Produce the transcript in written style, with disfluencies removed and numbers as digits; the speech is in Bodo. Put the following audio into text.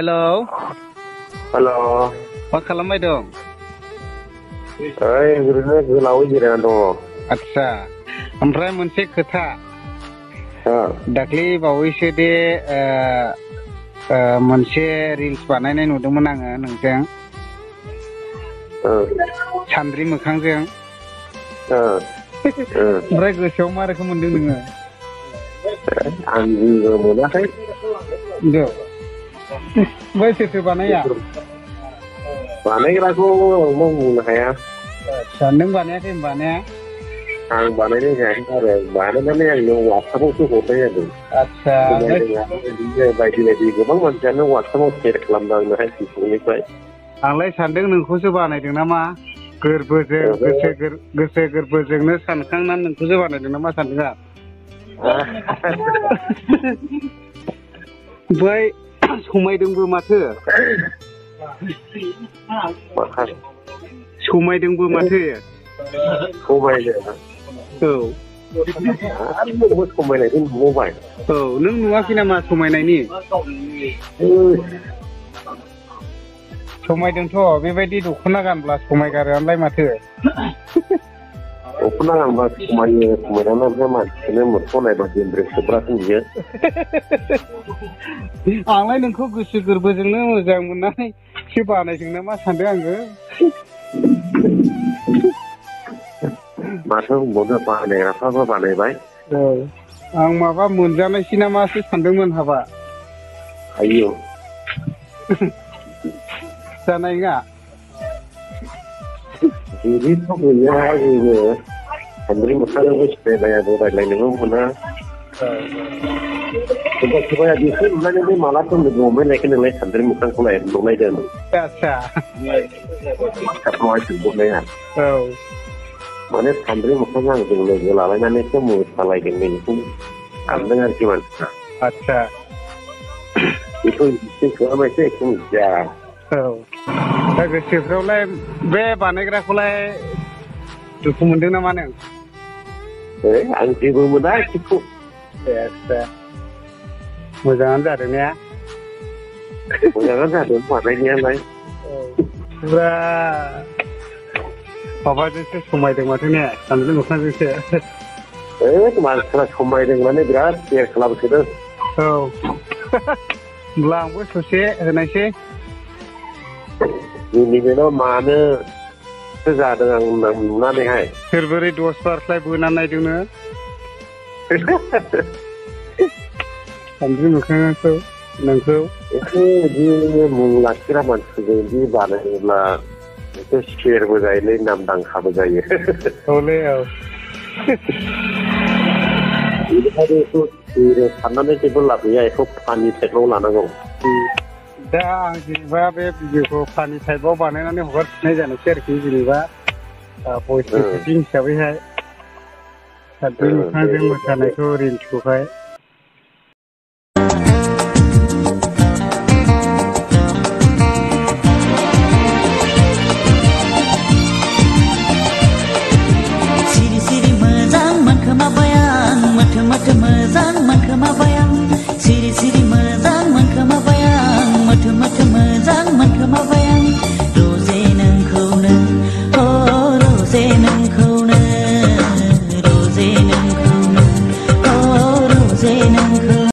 हेलौ हेल' मा खालामबाय दं? ओइ ओरैनो गोलावै जिरायना दङ। आदसा ओमफ्राय मोनसे खोथा दाख्लै बावैसो दे मोनसे रिल्स बानायनाय नुदोंमोन आङो नोंजों सान्द्रि मोखांजों ओमफ्राय गोसोआव मा रोखोम मोनदों नोङो? आं जेबो मोनाखै। ओमफ्राय सोर बानाया? बानायग्राखौ आंबो बुंनो हाया। आदसा नों बानायाखै होनबा ने? आं बानायनाय जायाखै आरो बानायनानै आंनो वाट्सएपआवसो हरनाय जादों। आदसा बायदि बायदि गोबां मानसियानो वाट्सएपआव सेयार खालामदों आंनोहाय फेसबुकनिफ्राय। आंलाय सानदों नोंखौसो बानायदों नामा गोरबोजों गोसो गोरबोजोंनो सानखांनानै नोंखौसो बानायदों नामा सानदों आं। ओमफ्राय समायदोंबो माथो। समायदोंबो माथो। समायदों? औ। आरो नोंबो समायनायखौ नुबावबाय? औ नों नुवाखै नामा समायनायनि? समायदोंथ' बेबायदि दख'ना गानब्ला समायगारोआनोलाय माथो। दख'ना गानबा समायो समायनानै ओमफ्राय मानसिखौनो मोखाङाव नायबा देनद्राय सोब्रासो नुयो। आंलाय नोंखौ गोसो गोरबोजोंनो मोजां मोननानैसो बानायदों नामा सानदों आङो। माथो बुंबावनो बानायग्राफ्राबो बानायबाय। औ आं माबा मोनजानायसै नामासो सानदोंमोन हाबा। आयौ जानाय नङा? बिदिथ' गैया जेबो सान्द्रि मोखांजोंबो सिनायलायाबो रायज्लायनोबो मोना। सोरबा बेखौ नुनानै मालाथो लोगो मोनबायनायखो नोंलाय सान्द्रि मोखांखौलाय नुलायदों? आदसा सोंहरनाया औ माने सान्द्रि मोखांजों आंजों लोगो लालायनानैसो मोसालायदों बेखौ सानदों आरोखि मानसिफ्रा। आदसा बेखौ खालामनायसो एखदम मिथिया। औ दा गोसोफ्रावलाय बे बानायग्राखौलाय दुखु मोनदों नामा नों? आं जेबो मोना बेखौ। आदसा मोजाङानो जादों ने? मोजाङानो जादों बानायनायालाय। फुरा माबाजोंसो समायदों माथो ने सान्द्रि मोखांजोंसो। मानसिफ्रा समायदों माने बिराद सेयार खालामसोदों। औ होमब्ला आंबो ससे होनायसै। जोंनि बेनाव मानोसो जादों आं नुनानैहाय। सोर बोरै 10 बारस्लाय बोनानै नायदोंनो। सान्द्रि मोखांखौ नोंखौ। बिदि मुं लाखिग्रा मानसिफोरजों बिदि बानायोब्ला एसे सेरबो जायोलै नामदांखाबो जायो। औलै औ। बेनिखायनो बेखौ साननानै जेबो लाब गैया बेखौ फानि टाइपआव लानांगौ। दा आं जेनेबा बे भिडिअखौ फानि टाइपआव बानायनानै हगारफिननाय जानोसै आरोखि जेनेबा भइस रेकर्डिं हिसाबैहाय सान्द्रि मोखांजों मोसानायखौ रिल्सखौहाय।